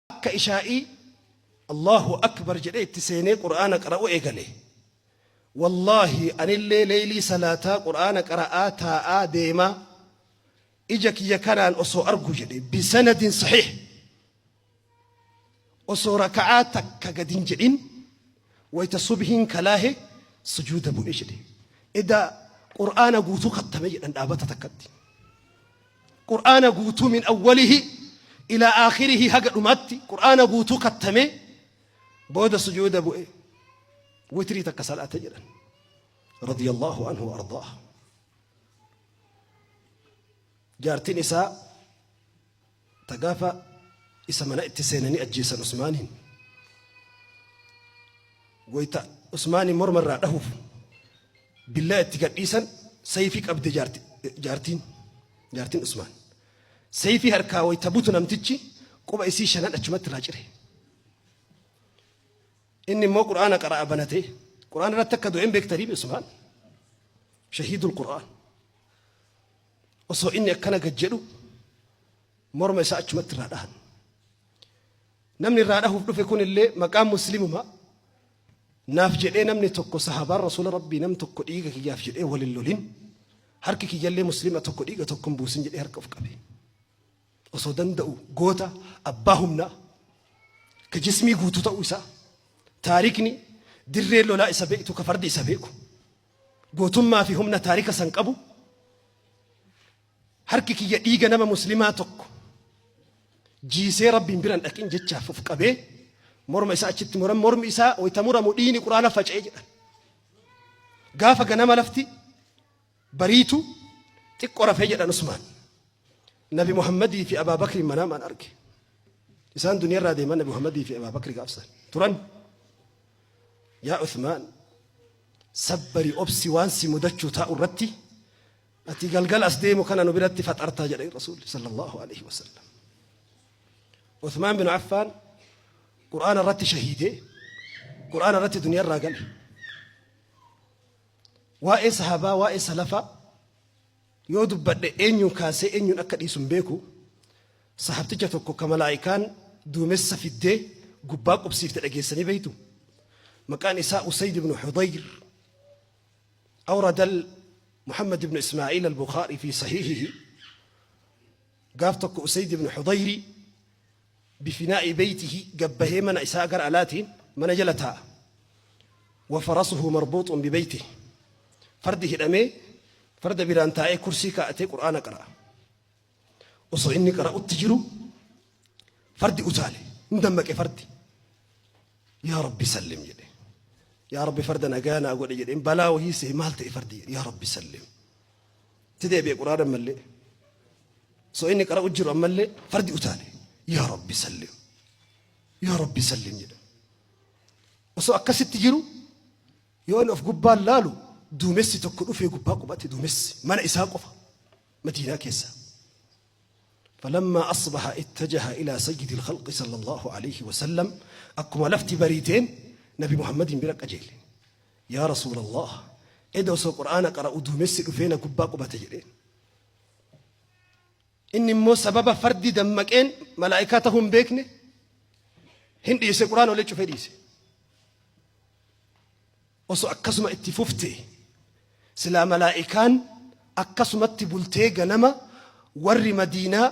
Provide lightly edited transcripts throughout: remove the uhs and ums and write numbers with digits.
Akka ishaa'ii Allaahu Akbar jedhee itti seenee Qur'aana qara'uu eegale. Wallaahi anillee leeylii salaataa Qur'aana qara'aa taa'aa deemaa ija kiyya kanaan osoo argu jedhe bisanadin sahiih osoo raka'aa takka gad hin jedhin wayta subhiin kalaahe sujuuda bu'e jedhe. Eda Qur'aana guutuu kattame jedhan dhaabata takkatti. Qur'aana guutuu min awwalihi ilaa aakhirihi haga dhumaatti Qur'aana guutuu kattamee booda sujuuda bu'e witrii takka salaate jedhan radiyallahu anhu wa ardaah. Jaartiin isaa ta gaafa isa mana itti seenanii ajjeesan Usmaaniin wayta Usmaaniin morma irraa dhahuuf billaa itti gadhiisan sayfii qabde jaartiin jaartiin Usmaan sayfii harkaa wayta butu namtichi quba isii shanan achumatti irraa cire. Inni immoo Qur'aana qara'a banatee Qur'aana irratti akka du'een beektanii Usmaan shahiidul Qur'aan. Osoo inni akkana gad jedhu morma isaa achumatti irraa dhahan. Namni irraa dhahuuf dhufe kun illee maqaan muslimuma naaf jedhee namni tokko sahabaan rasuula rabbii nam tokko dhiiga kiyyaaf jedhee wal hin lolin harki kiyyallee muslima tokko dhiiga tokko hin buusin jedhee harka of qabe. Osoo danda'u goota abbaa humnaa ka jismii guutuu ta'uu isaa taarikni dirree lolaa isa beektu ka fardi isa beeku. Gootummaa fi humna taarika san qabu harki kiyya dhiiga nama muslimaa tokko jiisee rabbiin biran dhaqin jechaaf of qabee morma isaa achitti muran mormi isaa wayta muramu dhiigni quraana faca'e jedhan. Gaafa ganama lafti bariitu xiqqo rafee jedhan Usmaan. Nabi Muhammadii fi Abaa Bakri manaamaan arge. Isaan duniyaarraa deeman Nabi Muhammadii fi Abaa Bakri gaafsan turan. Yaa Uthmaan sabbari obsi waan si mudachuu taa'u irratti ati galgala as deemu kana nu biratti faxartaa jedhe Rasuulli sallallahu alaihi wasallam. Uthmaan bin Affaan Qur'aana irratti shahiidee Qur'aana irratti duniyaarraa gale. Waa'ee sahabaa waa'ee salafaa yoo dubbadhe eenyuun kaasee eenyuun akka dhiisu hin beeku. Sahabticha tokko ka malaa'ikaan duumessa fiddee gubbaa qubsiifte dhageessanii beektu? Maqaan isaa Usayd ibn Hudayr. Awrada Muhammad ibn Ismaa'iil al-Bukhaari fi sahihihi. Gaaf tokko Usayd ibn Hudayri bifinaa'i beeytihi gabbahee mana isaa gara alaatiin mana jala taa'a. Wa farasuhu marbuuxun bibeytihi. Fardi hidhamee farda biraan taa'ee kursii kaa'atee Qur'aana qara'a. Osoo inni qara'utti jiru fardi utaale. Hin dammaqe fardi. Yaa Rabbi sallim jedhe. Yaa Rabbi farda nagaa naa godhe jedheen balaa wahii see maal ta'e fardi jedhe. Yaa Rabbi sallim. Itti deebi'e Qur'aana ammallee. Osoo inni qara'u jiru ammallee fardi utaale. Yaa Rabbi sallim. Yaa Rabbi sallim jedhe. Osoo akkasitti jiru yoo inni of gubbaan laalu duumessi tokko dhufee gubbaa qubate duumessi mana isaa qofa. Madiinaa keessa. Falammaa asbaha ittajaha ilaa sayyidil khalqi sallallahu alayhi wa sallam akkuma lafti bariiteen Nabi Muhammadiin bira qajeele. Yaa Rasuulallah eda osoo Qur'aana qara'u duumessi dhufee na gubbaa qubate jedheen. Inni immoo sababa fardi dammaqeen malaa'ikaa ta'uu hin beekne hin dhiise Qur'aana olee cufee dhiise. Osoo akkasuma itti fuftee silaa malaa'ikaan akkasumatti bultee ganama warri madiinaa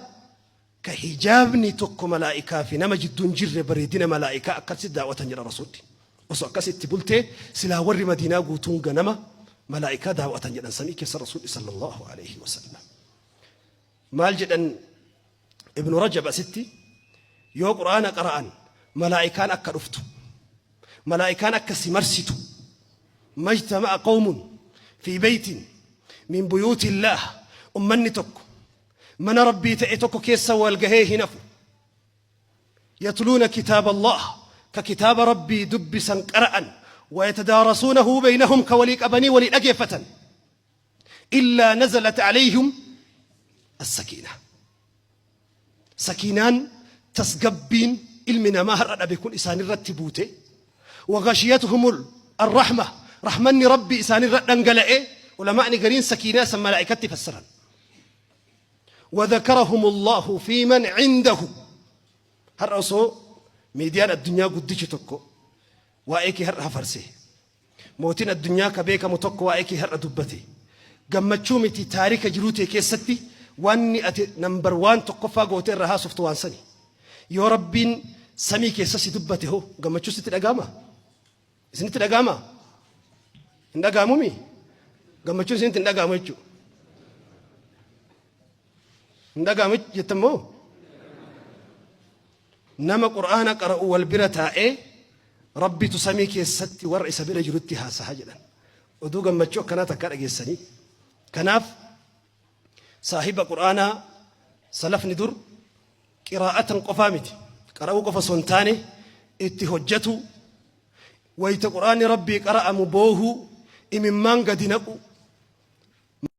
ka hijaabni tokko malaa'ikaa fi nama jidduu hin jirre bareedina malaa'ikaa akkasitti daawwatan jedha rasuulli. Osoo akkas itti bultee silaa warri madiinaa guutuun ganama malaa'ikaa daawwatan jedhan samii keessa rasuulli sallallahu alaihi wasallam. Maal jedhan Ibnu Rajab asitti yoo Qur'aana qara'an malaa'ikaan akka dhuftu malaa'ikaan akka si marsitu majtama'a qawmun fi beytin min buyuutillaah ummanni tokko mana rabbii ta'e tokko keessa wal gahee hin hafu yatluuna kitaaba Allah ka kitaaba rabbii dubbisan qara'an wayatadaarasuunahu beynahum ka walii qabanii walii dhageeffatan illaa nazalat alayhim as-sakiina. Sakiinaan tasgabbiin ilmi namaa har'a dhabe kun isaanirratti buute. Wagashiyatuhumul arrahma rahmanni rabbi isaanirra dhangala'e ulamaa'ni gariin sakiinaa san malaa'ikatti fassaran. Wadhakarahumullahu fi man cindahu har'a osoo Miidiyaan addunyaa guddichi tokko waa'ee kee har'a hafarse. Mootiin addunyaa ka beekamu tokko waa'ee kee har'a dubbate. Gammachuu miti, taarika jiruu tee keessatti wanni ati number one, tokkoffaa gootee irra haasoftu waan sani. Yoo Rabbiin samii keessa si dubbate hoo, gammachuu sitti dhaga'ama? Isinitti dhaga'ama? Hin dhaga'amumi? Gammachuun isinitti hin dhaga'amu jechuudha. Hin dhaga'amu jettan moo? Nama Qur'aana qara'u wal bira taa'ee Rabbitu samii keessatti warra isa bira jirutti haasa'a jedhan. Oduu gammachuu akkanaa takkaa dhageessanii. Kanaaf saahiba Qur'aanaa, salafni dur qiraa'atan qofaa miti. Qara'uu qofa osoo hin taane itti hojjetu. Wayita Qur'aanni Rabbii qara'amu boohuu, imimmaan gadi naqu.